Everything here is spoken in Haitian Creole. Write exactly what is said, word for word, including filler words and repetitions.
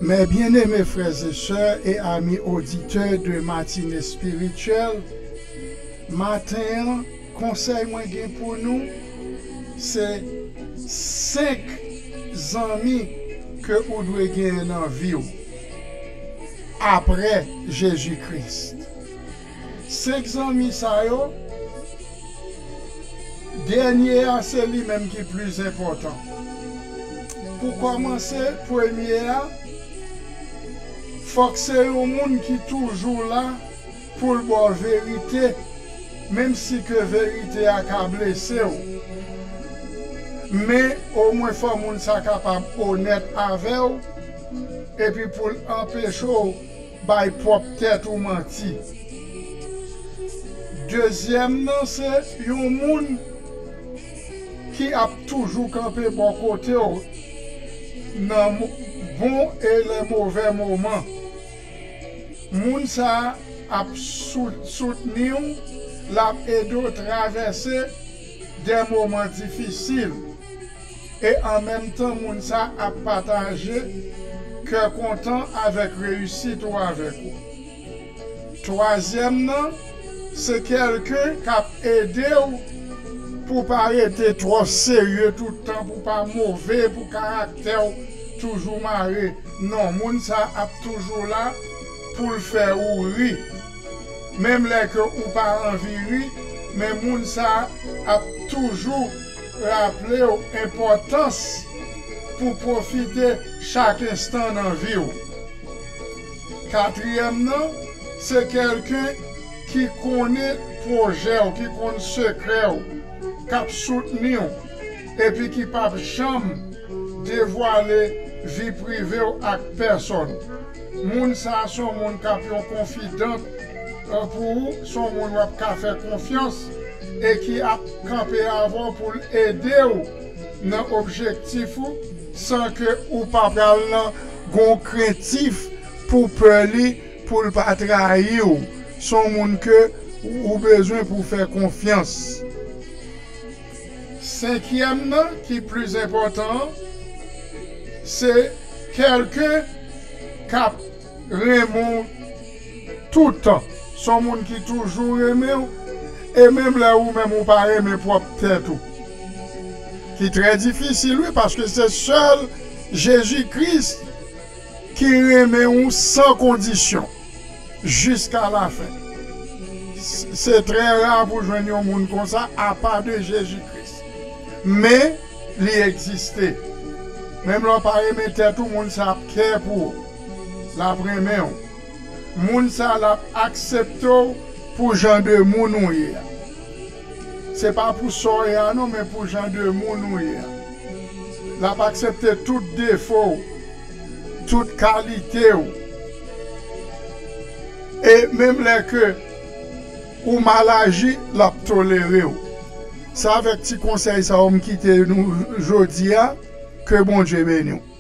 Mes bien-aimés frères et sœurs et amis auditeurs de Matin Espirityèl, maten an, konsèy mwen gen pou nou, se senk zanmi ke ou dwe genyen nan vi w apre Jezi Kris. Senk zanmi sa yo, dènye a se li menm ki pli enpòtan. Pou kòmanse, premye a, fòk se yon moun ki toujou la pou l ba w verite, menm si ke verite a ka blese w. Men omwen fò moun sa kapab onèt avè w, epi pou l anpeche w bay pwòp tèt ou manti. Dezyèm nan se yon moun ki ap toujou kanpe bò kote w nan mo- bon e lè movè moman. Moun sa a ap sou- soutni w, l ap ede w travèse de moman difisil. E an menm tan, moun sa ap pataje kè kontan avèk reyisit ou avèk ou. Twazyèm nan, se kèlken k ap ede w pou pa rete twò serye tout tan, pou pa move, pou karaktè w toujou mare. Non, moun sa ap toujou la pou l fè ou ri. Menm lè ke ou pa anvi ri, men moun sa ap toujou raple w enpòtans pou pwofite chak enstan nan vi w. Katriyèm nan, se kèlken ki konnen pwojè w, ki konn sekrè w, k ap soutni w, epi ki p ap janm devwale vi prive w ak pèsòn. Moun sa a se yon moun k ap yon konfidan, eh, pou ou, se yon moun w ap ka fè konfyans e ki ap kanpe avè w pou l ede w nan objektif ou, san ke ou pa pral nan gon krentif pou pè li, pou l pa trayi w. Se yon moun ke ou bezwen pou fè konfyans. Senkyèm nan, ki pli enpòtan an, se kèlken k ap renmen w toutan. Se yon moun ki toujou renmen w, e menm lè ou menm ou pa renmen pwòp tèt ou. Ki trè difisil, wi, paske se sèl Jezi Kris ki renmen w san kondisyon, jiska lafen. S- Se trè ra pou jwenn yon moun konsa, apa de Jezi Kris. Men, li egziste. Menm lè w pa renmen tèt ou, moun sa ap kè pou ou. L ap renmen w. Moun sa l ap aksepte w pou jan de moun ou ye a. Se pa pou sa w ye a non, men pou jan de moun ou ye a. L ap aksepte tout defo w, tout kalite w. E menm lè ke ou mal aji, l ap tolere w. Se avèk ti konsèy sa yo m kite nou jodi a. Ke Bondye beni w.